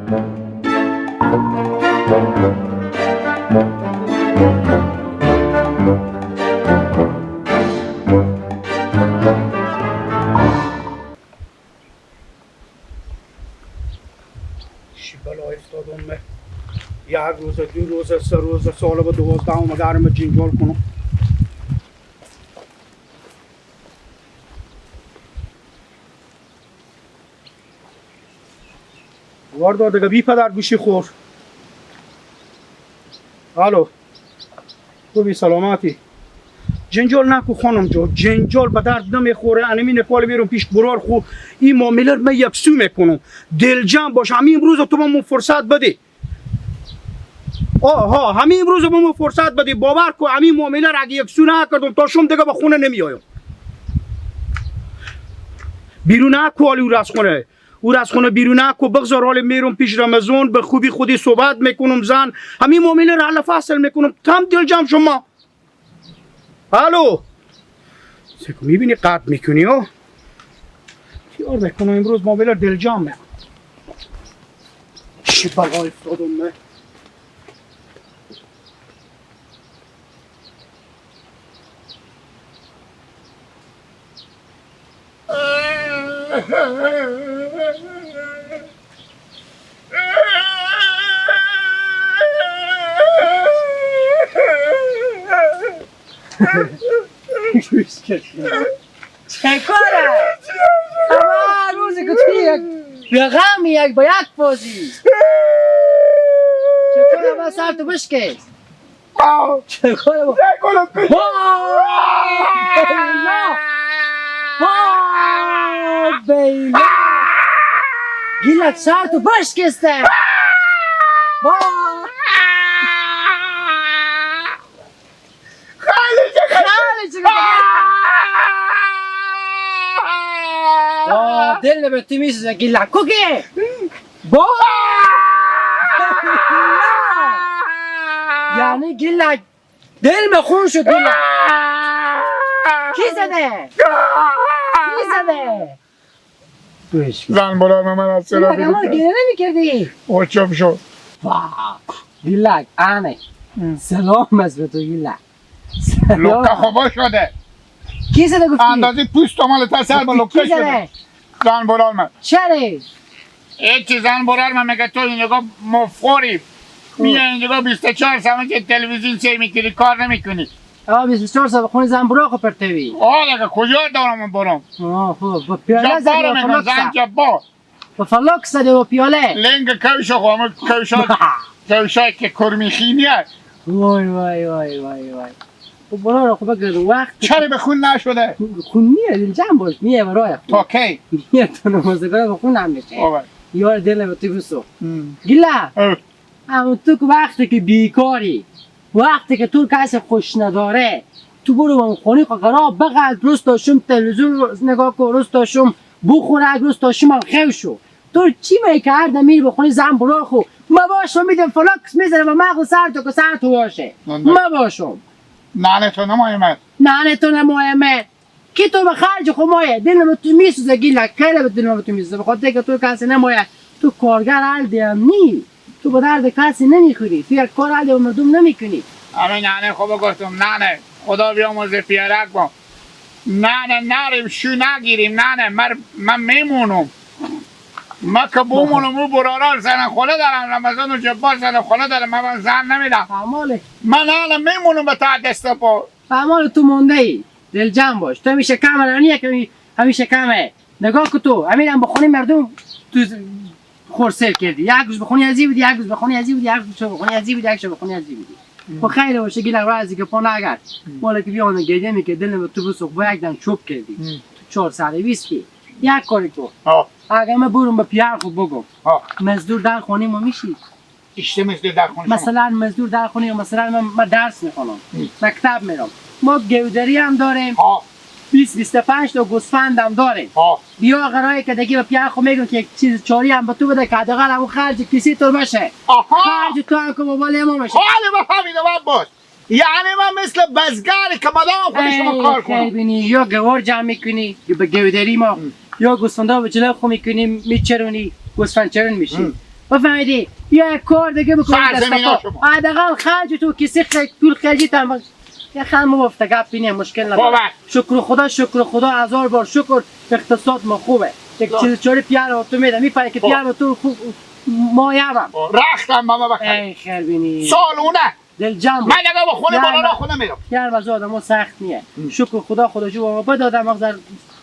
یک روز، دو روز، سه روز، سال و 12 مگرم جنجال کنم. وارد دیگه بی پدر گوشی خور. الو خوبی سلامتی. جنجال نکو خانم جو، جنجال به درد نمیخوره. انمی نکال بیرون پیش برار خو این معامله من یکسو میکنم. دلجم باش، همین امروز تو بهمون فرصت بده. آها همین امروز به ما فرصت بدی، باور کو همین معامله را اگه یکسو نکردم تا شم دیگه به خونه نمیایم. بیرون نکو حالی او از خونه، او از خونه بیرون نکو، بگذار حالی میرم پیش رمضان به خوبی خودی صحبت میکنم زن، همین معامله را حل فصل میکنم. تم دل جمع شما. الو سکو میبینی قطع میکنی ها؟ چیار میکنم امروز معامله دل جمع میکنم. چی بلای افتادم من؟ چه کاره؟ همه روزی که توی یک رقم یک با یک بازی چه کاره؟ با سر تو بشکست. چه کاره؟ با بیلا گیلک سر تو بشکسته. با دل به تو میسوزه گیلک کوکی با یعنی گیلک دل به خون شد. گیلک کی زده؟ کی زده؟ زن بلال من از سرا گیلک اما گریه نمیکردی؟ او چپ شد. گیلک آنه سلام از به تو گیلک. لکه خوبا شده. کی زده گفتی؟ اندازه پوست مال تا سر با لکه شده. زن بلال من. چرا؟ هیچی زن بلال من میگه تو اینجا مفخوری، میای اینجا 24 ساعت که تلویزیون چه میکنی کار نمیکنی. آه 24 ساعت خونه زن براخ پرتوی. آه دیگه کجا دارم من برم؟ آه خب با پیاله زدی و فلاکس زن جبار. با فلاکس زدی و پیاله. لنگ کوشا خو کوشا کوشا که کرمیخینیه. وای وای وای وای وای. خب برو خب بگیر وقت چرا به خون نشده؟ خون میره دل جمع باش میه برای تا کی؟ میه تو نمازگاه به خون هم میشه. یار دل به تو بسو. گیلا همون تو که وقتی که بیکاری، وقتی که تو کسی خوش نداره، تو برو با خونه قرار بغل روز تاشم تلویزیون نگاه کن، روز تاشم بخورک، روز تاشم هم خیو شو. تو چی می که هر دم به خونه زن برو خو ما باشم میدم فلاکس میزنم و مغز سر تو که سر تو باشه. ما باشم ننه تو نمایمه. ننه تو نمایمه. کی تو به خرج خو مایه دلم تو میسوزه گیلک، خیلی به دلم تو میسوزه بخاطر که تو کسی نمایه. تو کارگر هر هم نی، تو به درد کسی نمیخوری، تو یک کار علی مردم نمیکنی. همه ننه خوب گفتم ننه خدا بیامرزه پیرک با ننه نریم شو نگیریم ننه من میمونم. من که بمونم او برارار زن خونه دارم، رمضان و جبار زن خونه دارم، من زن نمیدم. من ننه میمونم به تا دست پا. اعمال تو مونده ای، دل جمع باش. تو همیشه کمه ننیه که همیشه کمه. نگاه کن تو همینم به خونه مردم تو خورسل کردی. یک روز به خونه ازی بودی، یک روز به خونه ازی بودی، یک روز به خونه ازی بودی، یک روز به خونه ازی بودی. خب خیر باشه گیلک را از که پا نگرد. مالا که بیان گریه میکرد دلم تو بسوخ با یک دم چوب کردی. تو 420 کی یک کاری کن. اگه من برم به پیر خود بگم مزدور در خونه ما میشی؟ اشته مزدور در خونه مثلا مزدور در خونه، مثلا من درس میخوانم، مکتب میرم، ما گودری هم داریم، 20-25 تا گوسفند هم داریم. بیا قراره که دیگه به پیر خو میگم که یک چیز چاری هم به تو بده که حداقل اون خرج کسی تو باشه. خرج تو هم که موبایل ما باشه. حالا بفهمیدم عباس، یعنی من مثل بزگری که مدام خود شما کار کنم. ببینی یا گوار جمع میکنی به گودری ما، یا گوسفندا به جلو خو میکنی میچرونی گوسفند چرون میشی، بفهمیدی؟ بیا یک کار دیگه بکن. سرزمین شما. حداقل خرج تو کسی پول خرجی تم یه خم گفته گپ اینه مشکل نداره. شکر خدا، شکر خدا، هزار بار شکر، اقتصاد ما خوبه. یک چیز چوری پیار تو میدم، میفهمی که پیار تو خوب ما یابم. رختم ماما بخیر. ای خیر بینی. سالونه. دل جمع. من دیگه با خونه بالا را خونه میرم. یار واسه آدمو سخت نیه. شکر خدا، خدا جو بابا بدادم مقدار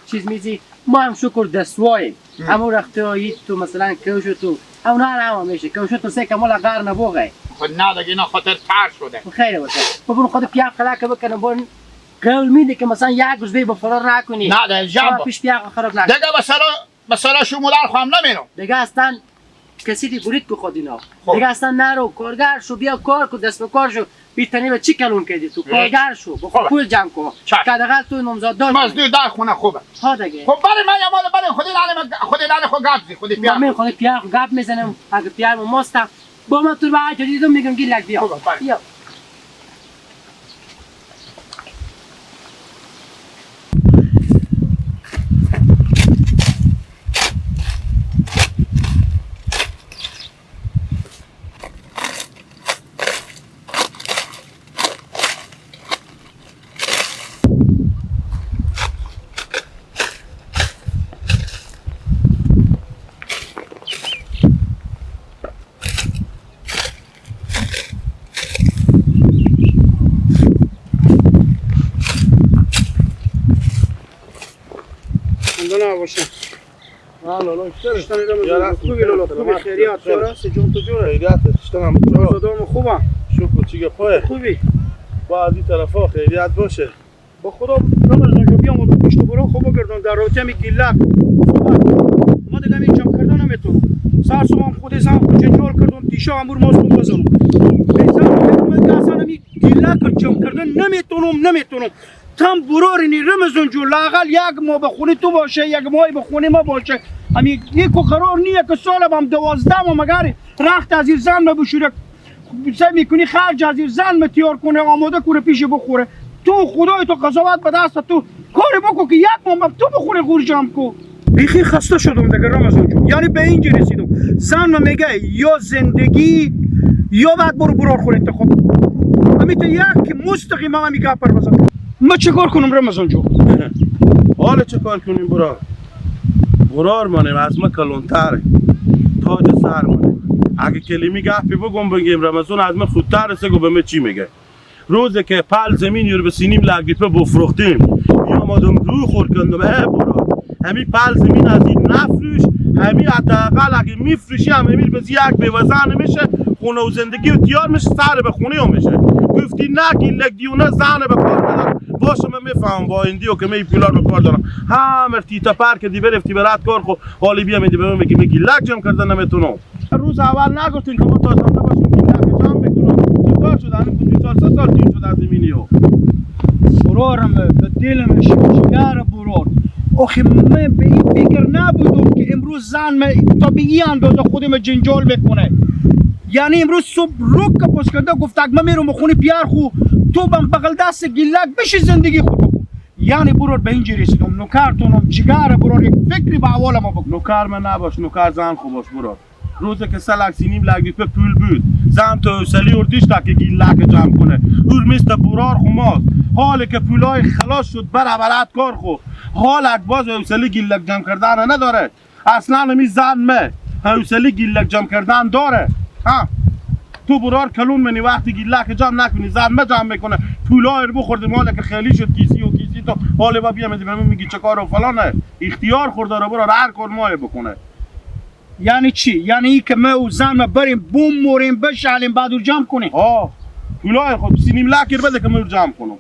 چیز میزی. ما هم شکر دستوایم. همون رختایی تو مثلا کوشو تو اونا هم میشه. کوشو تو سه کمال غار نبوغه. خب نه دیگه اینا خاطر تر شده. خیلی باشه. بابا خود پیاق خلاک بکنم بون قول میده که مثلا یک روز با فرار نکنی. نه دل جمع. پیش پیاق خراب نکن. دیگه مثلا شمولار خواهم نمیرم. دیگه اصلا کسی دی برید که خود اینا. دیگه اصلا نرو کارگر شو، بیا کار کو، دست به کار شو. بیتنی به چی کلون کردی تو؟ کارگر شو، با پول جمع کن. که حداقل تو نامزاد دار. مزدور در خونه خوبه. ها دیگه. خب برای من یه مال برای خودی ننه خودی ننه خود گپ زی خودی پیار. من خودی پیار گپ میزنم. اگه پیار ماست با من تو بعد جدیدم میگم گیلک بیا. بیا. خوبی خیریت چرا جون تو جوره خیریت شتم آزادم خوبم شکر چیگه پای خوبی با از این طرفا خیریت باشه با خدا رمضان جو بیام و پیش تو برو خوب بگردم در رابطه می گیلک ما دیگه می جمع کردن نمیتونم سر صبح خود زن خود جنجال کردم دیشا امور ماستون بزنم من اصلا می گیلک جمع کردن نمیتونم تم برارینی رمضان جو لاقل یک ماه به خونه تو باشه یک ماه به خونه ما باشه همی یکو قرار نیه که سال هم 12 ماه مگر رخت از این زن بشوره سعی میکنی خرج از این زن متیار کنه آماده کنه پیش بخوره تو خدای تو قضاوت به دست تو کاری بکن که یک ماه تو بخوره غور جمع کو بیخی خسته شدم دیگه رمضان جو یعنی به اینجا رسیدم زن میگه یا زندگی یا بعد برو برار خور انتخاب همی تو یک مستقیم همی گپر بزن ما چه کار کنم رمضان جو؟ حالا چه کار کنیم برار؟ برار مانیم از ما کلونتره تاج سر مانیم اگه کلمی گپی بگم بگیم رمضان از ما خودتر رسه گو به ما چی میگه روزه که پل زمین یور به سینیم لگریپه بفروختیم میامدم رو خور کندم اه برار همی پل زمین از این نفروش همی حداقل اگه میفروشی هم امیر به یک بیوزن میشه خونه و زندگی و تیار میشه سر به خونه هم میشه گفتی نه گیلک دیونه زن به کار ندارم باشه من میفهمم با این دیو که می پولار به کار دارم همه تیتا پر که دی برفتی برات کار خو حالی بیا میدی به من میگی گیلک جمع کردن نمیتونم روز اول نگفتین که ما تا زنده باشیم گیلک جمع میکنم چیکار شد الان 2 سال 3 سال دیر شد از زمینیو برارم به دلم شکر برار آخه من به این فکر نبودم که امروز زن من تا به این اندازه خودم جنجال بکنه یعنی امروز صبح رک پس کرده گفت من میرم خونه پیار خو تو بم بغل دست گیلک بشی زندگی خود بکن یعنی برار به اینجا رسیدم نوکرتونم جگر برار یک فکری به حوال ما بکن نوکر من نباش نوکر زن خو باش برار روزه که سلک سینیم لگریپه پول بود زن تو حوصله اردیش تا که گیلک جمع کنه اور مثل برار خو ماست حالی که پولای خلاص شد برابرت کار خو حالک باز حوصله گیلک جمع کردن نداره اصلا می زن مه حوصله گیلک جمع کردن داره ها تو برار کلون منی وقتی گیلک جمع نکنی زن مه جمع میکنه پولای رو بخورده مال که خیلی شد کیسی و کیسی تو حالا با بیا میدی به من میگی چه کار و فلانه اختیار خورده رو برار هر کار ماه بکنه یعنی چی؟ یعنی ای که ما و زن ما بریم بوم موریم بشعلیم بعد رو جمع کنیم آه پولای خود سینیم لکر بده که من جمع کنم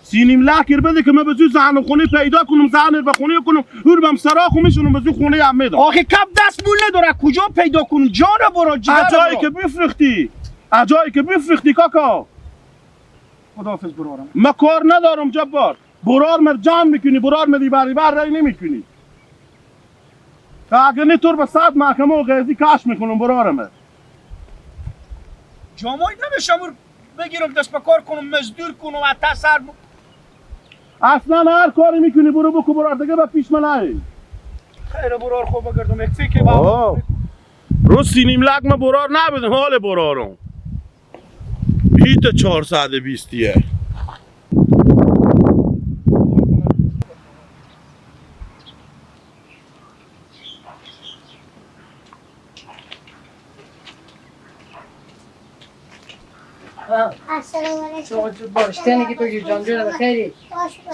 سینیم لکر بده که من به زود زن خونه پیدا کنم زن به خونه کنم اور بم سراخو میشونم به زود خونه هم میدم آخه کف دست پول نداره کجا پیدا کنم جان برو جگر جایی که بفرختی جایی که بفرختی کاکا خداحافظ برارم ما کار ندارم جبار برار مر جمع میکنی برار مدی بری بر رای نمیکنی اگه نه طور به صد محکمه و قیدی کش میکنم برارمه جامعی نمیشم بگیرم دست به کار کنم مزدور کنم حتی سر اصلا هر کاری میکنی برو بکو برار دیگه به پیش من نهی خیر برار خوب بگردم یک فکری با روز سینیم لک ما برار نبودم حال برارم هیت 420 یه. السلام علیکم. باشتنی که تو جان جون بخیری.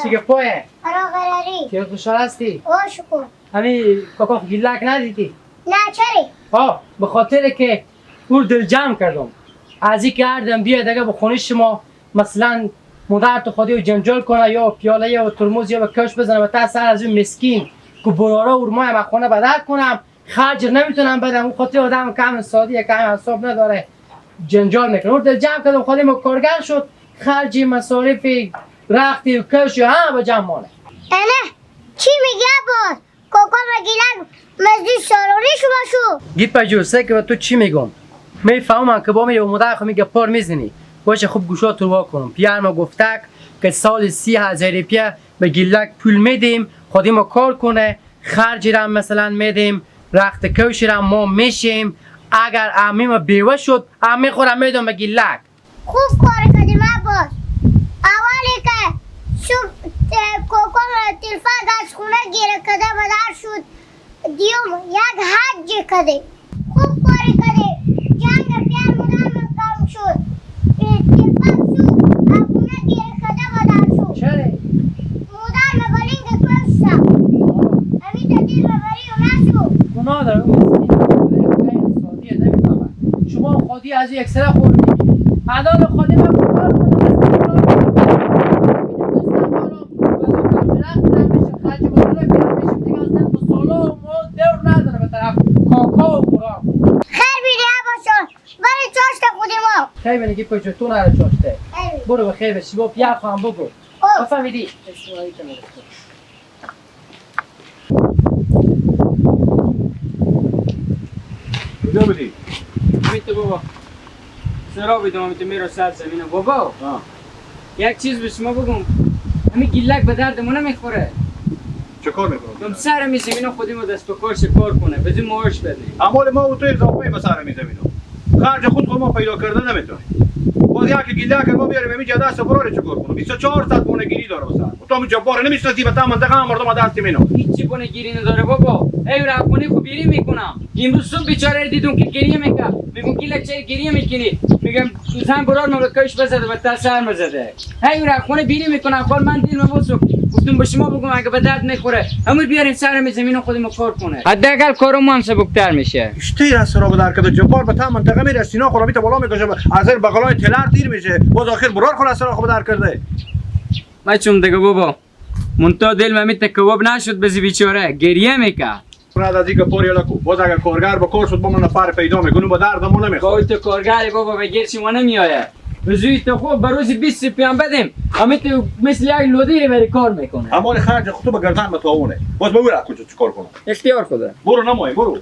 چی گپایه؟ قراری. چه خوشحال هستی؟ شکر. همین کاکا گیلک ندیدی؟ نه چرا؟ آه به خاطر که او دل جمع کردم. از این کردم بیا دیگه به خونه شما مثلا مادر تو خودی و جنجال کنه یا پیاله یا ترمز یا به کش بزنه و تا سر از اون مسکین که برارا اورمای ما خونه بدل کنم خرج نمیتونم بدم. اون خاطر آدم کم ساده کم حساب نداره جنجال میکنه. اون دل جمع کردم خودم کارگر شد خرج مصارف رختی و کش هم به جمع مانه. نه چی میگه عباس؟ کاکا مگیلک مزدور سالانه شما شو. گیت پجوسه که تو چی میگم؟ میفهمم که با می مادر خو میگه پار میزنی. باشه خوب گوشات رو وا کنم. پیار ما گفتک که سال 30,000 روپیه به گیلک پول میدیم خودی ما کار کنه خرج را مثلا میدیم رخت کوش را ما میشیم. اگر عمی ما بیوه شد عمی خورم میدم به گیلک. خوب کار کردیم عباس. اولی که صبح کوکو تلفاق از خونه گیره کده بدار شد دیوم یک حج کده. خوب کار کده. جنگ پیار مدار کم شد. تلفاق شد از خونه گیره کده بدار شد. چرا؟ مدار مبالینگ کشتا. امی تدیر مباری و نشو. گناه داره اون مسکین خیلی سادیه نمیفهمه. شما خودی از یک سره خوردی. الان خودی من کار کنم خیر بینی که پشت تو نره چاشته. برو به خیر بشی با پیار خواهم بگو. بفهمیدی؟ کجا بودی؟ تو بابا سرا بیدم همی تو میرو سر زمینه بابا. یک چیز به شما بگم همین گیلک به درد ما نمیخوره. چه کار میکنه؟ سر می زمینه خودی ما دست به کار کار کنه بدون معاش بدیم. امال ما و تو اضافه به سر می زمینه. خرج خود خود ما پیدا کرده نمیتونیم. باز یک گیلک ما بیاریم همین دست برار چه کار کنم؟ 24 ساعت بونه گیری داره واسه. تو هم جبار نمیشناسی به تا منطقه هم مردم دست مینو. هیچ بونه گیری نداره بابا. ای رفخونه خو بیری میکنم. امروز صبح بیچاره دیدم که گریه میکرد. میگم گیلک چه گریه میکنی؟ میگم زن برار ملکش بزده و تا سر مزده. ای رفخونه بیری میکنم. خب من دلم واسه گفتم به شما بگم اگه به درد نخوره همون بیارین سر زمین خودمو کار کنه. حداقل کارمون هم سبکتر میشه. اشتی از سراب در کده جبار به تا منطقه میره سینا خرابی تا بالا میکشه از این بغلای تلر تیر میشه باز آخر برار خور از سراب در کرده. ما چون دیگه بابا منتها دل من تکوب نشد بزی بیچاره گریه میکرد. بعد از اینکه پوری لکو باز اگر کارگر با کار شد با من نفر پیدا میکنم با دردمون نمیخوره. تو کارگر بابا به گیر شما نمیآید. بزوی تو خوب به روز 20 پیام بدیم همه تو مثل یک لودی بری کار میکنه. امال خرج خودتو به گردن متاونه باز به ورا کجا چیکار کنم؟ اختیار خوده. برو نمای برو.